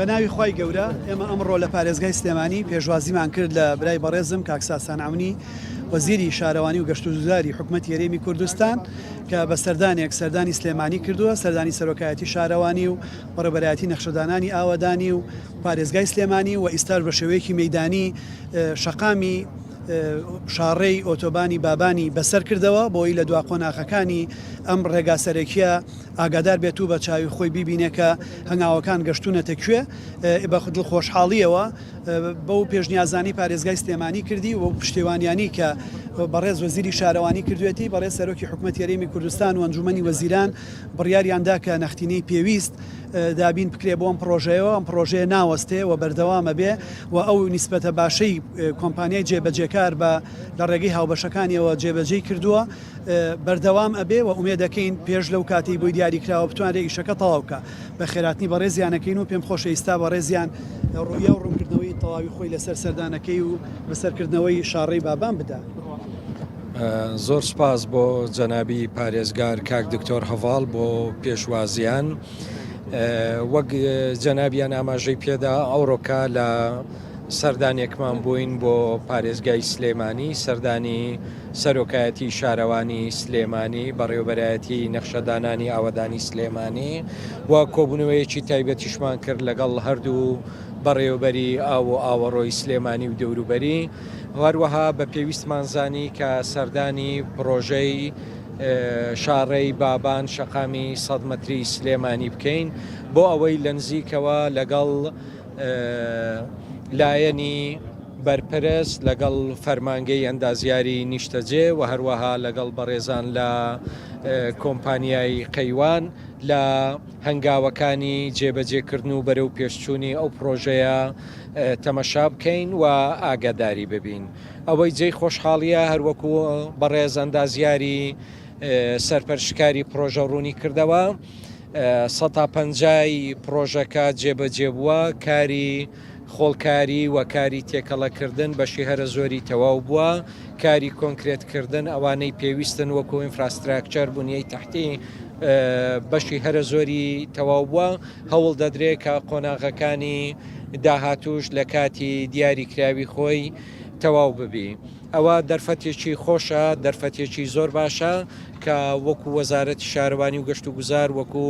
بە ناوی خوای گەورە، ئێمە ئەمڕۆ لە پارێزگای سلێمانی پێشوازیمان کرد لە برای بەڕێزم کاک ساسان عەونی وەزیری شارەوانی و گەشتوگوزاری حکومەتی هەرێمی کوردستان کە بە سەردانێک سەردانی سلێمانی کردووە، سەردانی سەرۆکایەتی شارەوانی و بەڕێوبەرایەتی نەخشەدانانی ئاوەدانی و پارێزگای سلێمانی و ئیستاش بە شێوەیەکی مەیدانی شەقامی شاڕێی ئۆتۆبانی بابانی بەسەر کردەوە بۆی لە دوا قۆناخەکانی ئەم ڕێگا سەرەکیە ئاگادار بێت و بە چاوی خۆی بیبینێ کە هەنگاوەکان گەشتوونەتە کوێ، بە دڵخۆشحاڵییەوە بەو پێشنیازانەی پارێزگای سلێمانی کردی و پشتیوانیانی کە بەڕێز وەزیری شارەوانی کردوێتی، بەڕێز سەرۆکی حکومەتی هەرێمی کوردستان و ئەنجوومەنی وەزیران بڕیاریان دا کە نەختینەی پێویست دابین بکرێ بۆ ئەم پڕۆژەیەوە، ئەم پڕۆژەیە ناوەستێ و بەردەوامە بێ و ئەو نیسبەتە باشەی کۆمپانیای جێبەجێکار بە لە ڕێگەی هاوبەشەکانیەوە جێبەجێی کردووە. بەردەوام ئەبێ و ئومێد ئەکەین پێش لەو کاتەی بۆی دیاری کراوە بتوانرێ ئیشەکە تەواو بکا. بە خێراتنی بەڕێزیان ئەکەین و پێم خۆشە ئیستا بەڕێزیان ڕوئیا و ڕوونکردنەوەی تەواوی خۆی لەسەر سەردانەکەی و بەسەرکردنەوەی شاڕێی بابان بدا. زۆر سوپاس بۆ جەنابی پارێزگار کاک دکتۆر هەڤاڵ بۆ پێشوازیان. وەک جەنابیان ئاماژەی پێدا ئەوڕۆکە لە سەردانێکمان بووین بۆ پارێزگای سلێمانی، سەردانی سەرۆکایەتی شارەوانی سلێمانی، بەڕێوەبەرایەتی نەخشەدانانی ئاوەدانی سلێمانی و کۆبوونەوەیەکی تایبەتیشمان کرد لەگەڵ هەردوو بەڕێوەبەری ئاو و ئاوەڕۆی سلێمانی و دەوروبەری. هەروەها بە پێویستمان زانی کە سەردانی پڕۆژەی شاڕێی بابان شەقامی سەد مەتری سلێمانی بکەین بۆ ئەوەی لە نزیکەوە لەگەڵ لایەنی بەرپرس لەگەڵ فەرمانگەی ئەندازیاری نیشتەجێ و هەروەها لەگەڵ بەڕێزان لە کۆمپانیای قەیوان لە هەنگاوەکانی جێبەجێکردن و بەرەو پێشچوونی ئەو پرۆژەیە تەمەشا بکەین و ئاگاداری ببین. ئەوەی جێی خۆشحاڵیە هەروەکو بەڕێز ئەندازیاری سەرپەرشتکاری پرۆژە ڕوونی کردەوە، سەتا پەنجای پڕۆژەکە جێبەجێ بووە، کاری خۆڵکاری و کاری تێکەڵەکردن بەشی هەرە زۆری تەواو بووە، کاری کۆنکرێتکردن ئەوانەی پێویستن وەکو infrastructure بنیەی تەحتی بەشی هەرە زۆری تەواو بووە، هەوڵ دەدرێت کە قۆناغەکانی داهاتووش لە کاتی دیاریکراوی خۆی تەواو ببی. ئەوە دەرفەتێکی خۆشە، دەرفەتێکی زۆر باشە کە وەکو وەزارەتی شارەوانی و گەشتوگوزار، وەکو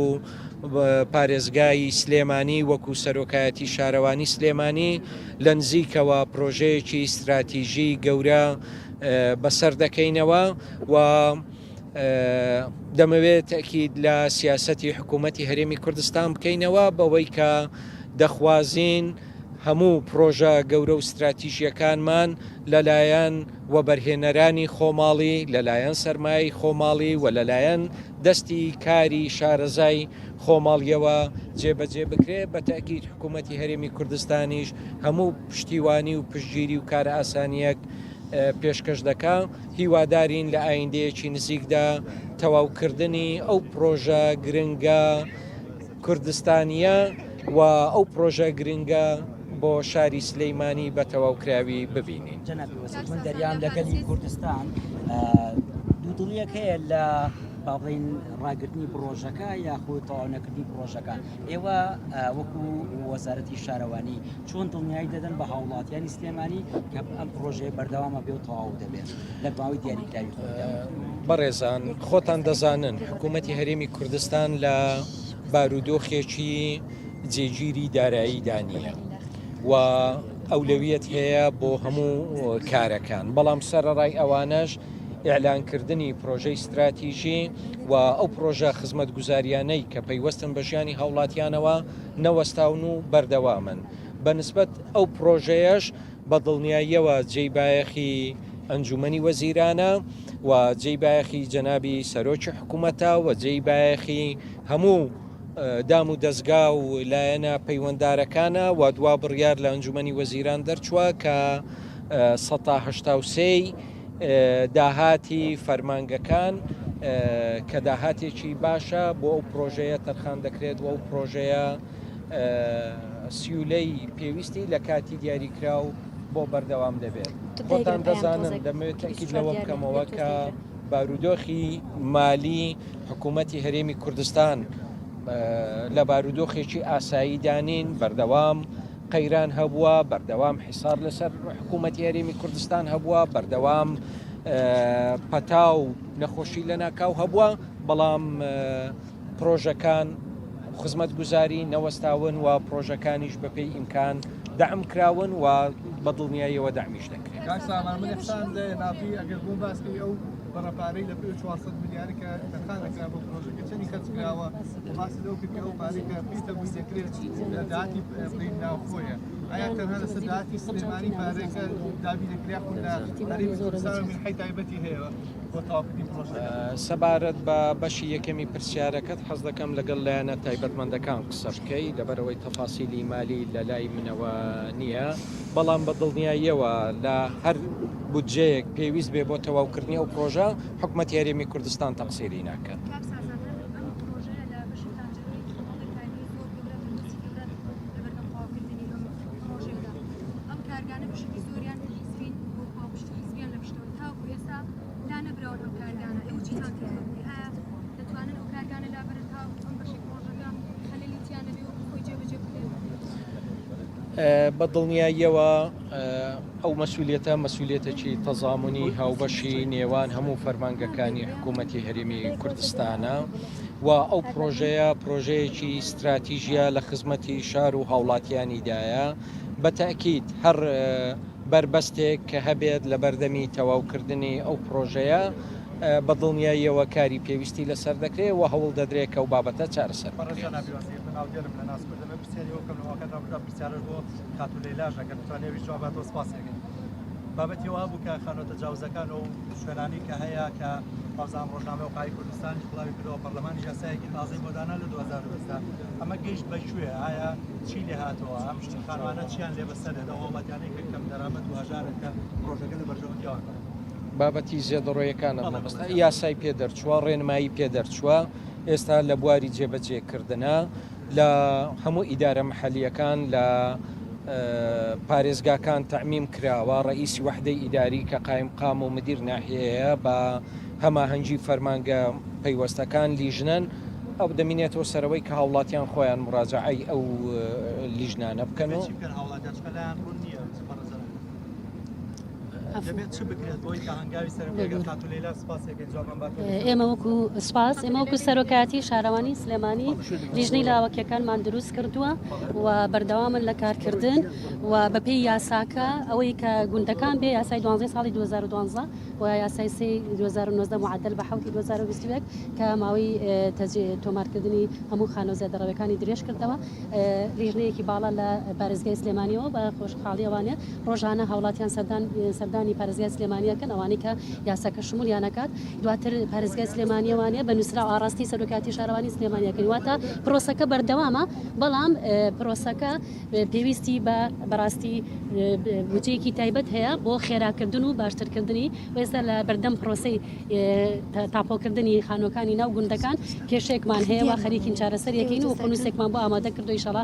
پارێزگای سلێمانی، وەکو سەرۆکایەتی شارەوانی سلێمانی لە نزیکەوە پرۆژەیەکی ستراتیژی گەورە بەسەر دەکەینەوە و دەمەوێت تەئکید لە سیاسەتی حکوومەتی هەرێمی کوردستان بکەینەوە بەوەی کە دەخوازین هەموو پڕۆژە گەورە و ستراتیژییەکانمان لەلایەن وەبەرهێنەرانی خۆماڵی، لەلایەن سەرمایەی خۆماڵی و لەلایەن دەستی کاری شارەزای خۆماڵییەوە جێبەجێ بکرێ، بە تەئکید حکوومەتی هەرێمی کوردستانیش هەموو پشتیوانی و پشتگیری و کارئاسانییەک پێشکەش دەکا. هیوادارین لە ئایندەیەکی نزیکدا تەواوکردنی ئەو پڕۆژە گرنگە، کوردستانییە و ئەو پرۆژە گرنگە بۆ شاری سلیمانی بە تەواوکراوی ببینین. جەنابی وەزیر من دەریام لە گەلی کوردستان دوودڵیەک هەیە لە با بڵێین ڕاگرتنی پڕۆژەکە یاخود تەواو نەکردنی پڕۆژەکە ئێوە وەکو وەزارەتی شارەوانی چۆن دڵنیایی دەدەن بە هاوڵاتیانی سلێمانی کە ئەم پڕۆژەیە بەردەوامە بێ و تەواو دەبێت لە ماوەی دیاریکراوی خۆیدا؟ بەڕێزان خۆتان دەزانن حکوومەتی هەرێمی کوردستان لە بارودۆخێکی جێگیری داراییدا نییە و ئەولەویەت هەیە بۆ هەموو کارەکان بەڵام سەرەڕای ئەوانەش ئیعلانکردنی پرۆژەی ستراتیژی و ئەو پرۆژە خزمەتگوزاریانەی کە پەیوەستن بە ژیانی هاوڵاتیانەوە نەوەستاون و بەردەوامن. بە نسبەت ئەو پرۆژەیەش بە دڵنیاییەوە جێی بایەخی ئەنجومەنی وەزیرانە و جێی بایەخی جەنابی سەرۆکی حکوومەتە و جێی بایەخی هەموو دام و دەزگا و لایەنە پەیوەندارەکانە و دوا بڕیار لە ئەنجومەنی وەزیران دەرچووە کە سەتا هەشتا و سێی داهاتی فەرمانگەکان کە داهاتێکی باشە بۆ ئەو پرۆژەیە تەرخان دەکرێت و ئەو پرۆژەیە سیولەی پێویستی لە کاتی دیاریکراو بۆ بەردەوام دەبێت. خۆتان دەزانن دەمەوێت تەئکید لەوە بکەمەوە کە بارودۆخی مالی حکوومەتی هەرێمی کوردستان. لە بارودۆخێکی ئاساییدا نین، بەردەوام قەیران هەبووە، بەردەوام حیسار لەسەر حکوومەتی هەرێمی کوردستان هەبووە، بەردەوام پەتا و نەخۆشی لەناکاو هەبووە، بەڵام پرۆژەکان خزمەتگوزاری نەوەستاون و پرۆژەکانیش بەپێی ئیمکان دەعم کراون و بە دڵنیاییەوە دەعمیش دەکرێن. کاک سامان من احسان لە ناڤی ئەگەر بۆم باس کەی ئەو بڕە پارەی لە پێ 400 ملیاری کە تەرخان دەکرا بۆ پرۆژەکە چەندی خەرج کراوە و باسی لەو کرد کە ئەو پارەی کە پێی تەمویل دەکرێت لە داهاتی بڵێین ناوخۆیە ئایا تەنها لەسەر داهاتی سلێمانی پارەکە دابین دەکرێت یاخود لە هەرێمی کوردستان مینحەی تایبەتی هەیە بۆ تەواوکردنی پرۆژەکە؟ سەبارەت بە بەشی یەکەمی پرسیارەکەت حەز دەکەم لەگەڵ لایەنە تایبەتمەندەکان قسە بکەی لەبەرئەوەی تەفاسیلی مالی لەلای منەوە نییە بەڵام بە دڵنیاییەوە لە هەر بودجەیەک پێویست بێ بۆ تەواوکردنی ئەو پرۆژە حکومەتی هەرێمی کوردستان تەقسیری ناکات. کاک سازان هەر ئەم پرۆژەیە لە بەشی تانجەرۆی کۆمەڵێک کارگەی زۆر گەورە بەربەستی گەورە لەبەردەم تەواوکردنی ئەم پرۆژەیەدا ئەم کارگانە بەشێکی زۆریان حیزبین و پاڵپشتی حیزبیان لە پشتەوە تاوەکو ئێستا لانەبراون ئەم کارگانە ئێوە چیتان کردووە بۆی ئایا دەتوانن ئەو کارگانە لابەرن تاوەکو ئەم بەشەی پرۆژەکە خەلەلی تیا نەبێ وەکو خۆی جێبەجێ بکرێت؟ بە دڵنیاییەوە ئەو مەسولیەتە مەسولیەتێکی تەزامونی هاوبەشی نێوان هەموو فەرمانگەکانی حکوومەتی هەرێمی کوردستانە و ئەو پرۆژەیە پرۆژەیەکی ستراتیژیە لە خزمەتی شار و هاوڵاتیانیدایە بە تەئکید هەر بەربەستێک کە هەبێت لە بەردەمی تەواوکردنی ئەو پرۆژەیە بە دڵنیاییەوە کاری پێویستی لەسەر دەکرێت و هەوڵ دەدرێت کە ئەو بابەتە چارەسەر بەڕێز بکرێت. جەنابی وەزیر من ئاودێرم لە ناس کوردم من پرسیاری ئەوە بکەم لە ماوەکانی ڕابردوودا پرسیارەش بۆ خاتوو لەیلاش ئەگەر بتوانێت ئەویش جواب باتەوە سپاسی ئەکەین بابەتی ئەوە بوو کە خانووە تەجاوزەکان و شوێنانی کە هەیە کە وابزانم ڕۆژنامەی وەقائی کوردستانیش بڵاوی کردەوە پەرلەمانیش یاسایەکی تازەی بۆ دانا لە 2020 ئەمە گەیشت بە کوێ ئایا چی لێ هاتەوە ئەم خانوانە چیان لێ بەسەر دێت ئەو هاوڵاتیانەی کە کەم دەرامەت و هەژارن کە پرۆژەکە لە بەرژەوەندی ئەوان بێت؟ بابەتی زێدەڕۆیەکانت مەبەستە یاسای پێ دەرچووە ڕێنمایی پێ دەرچووە ئێستا لە بواری جێبەجێکردنە لە هەموو ئیدارە محەلییەکان لە پارێزگاکان تەعمیم کراوە، ڕەئیسی وەحدەی ئیداری کە قایمقام و مدیر ناحیەیە بە هەماهەنگی فەرمانگە پەیوەستەکان لیژنەن، ئەو دەمینێتەوە سەرەوەی کە هاوڵاتیان خۆیان مراجەعەی ئەو لیژنانە بکەن و. دەبێت چی بکەن هاوڵاتیان چونکە لایان ڕوون نییە بەڕێزان. دەبێت چ بکرێت بۆی کە هەنگاوی سەرەکی ئەگەر خاتوو لەیلا سوپاسێکەین جوابمان باتەوە. ئێمە وەکو سوپاس ئێمە وەکو سەرۆکایەتی شارەوانی سلێمانی لیژنەی لاوەکیەکانمان دروست کردووە و بەردەوامن لە کارکردن و بەپێی یاساکە ئەوەی کە گوندەکان بێ یاسای 12 ساڵی 2012 و یاسای سێ 2019 معدل بە حوتی 2021 کە ماوەی تۆمارکردنی هەموو خانە زیادەڕەوەکانی درێژ کردەوە لیژنەیەکی باڵا لە پارێزگای سلێمانیەوە بە خۆشحاڵیەوانێ ڕۆژانە هاوڵاتیان سەردان سەردانی پارێزگای سلێمانی ئەکەن ئەوانەی کە یاساکە شمولیان ئەکات دواتر پارێزگای سلێمانی ئەوانەیە بە نووسراو ئاڕاستی سەرۆکایەتی شارەوانی سلێمانی ئەکەین واتە پرۆسەکە بەردەوامە بەڵام پرۆسەکە پێویستی بە بەڕاستی بودجەیەکی تایبەت هەیە بۆ خێراکردن و باشترکردنی و ئێستا لە بەردەم پرۆسەی تاپۆکردنی خانووەکانی ناو گوندەکان کێشەیەکمان هەیە و خەریکین چارەسەریەکەین و خۆنووسێکمان بۆ ئامادە کردو ئیشەڵا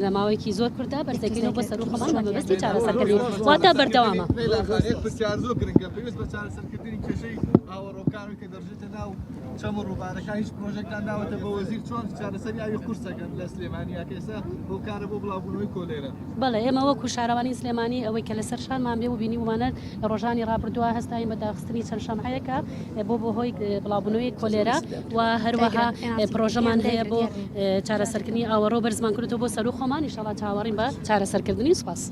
لە ماوەیەکی زۆر کورتدا بەرزەکەینەوە بۆ سەرو خۆمان بە مەبەستی چارەسەرکردنی واتە بەردەوامە. لەیلا خان یەک پرسیار زۆر گرنگە پێویست بە چارەسەرکردنی کێشەی ئاوەڕۆکان کە دەڕژێتە ناو چەم و ڕووبارەکان هیچ پرۆژێکتان داوەتە بە وەزیر چۆن چارەسەری ئاوی قورس دەکەن لە سلێمانی کە ئێستا هۆکارە بۆ بڵاوبوونەوەی کۆلێرە؟ بەڵێ ئێمە وەکو شارەوانی سلێمانی ئەوەی کە لەسەر شانمان بێ و بینیومانە لە ڕۆژانی ڕابردووە هەستاین بە داخستنی چەند شەمعەیەکە بۆ بۆ هۆی بڵاوبوونەوەی کۆلێرا و هەروەها پرۆژەمان هەیە بۆ چارەسەرکردنی ئاوەڕۆ بەرزمان کردووە بۆ سەروو خۆمان ئیشەڵا چاوەڕین بە چارەسەرکردنی سوپاس.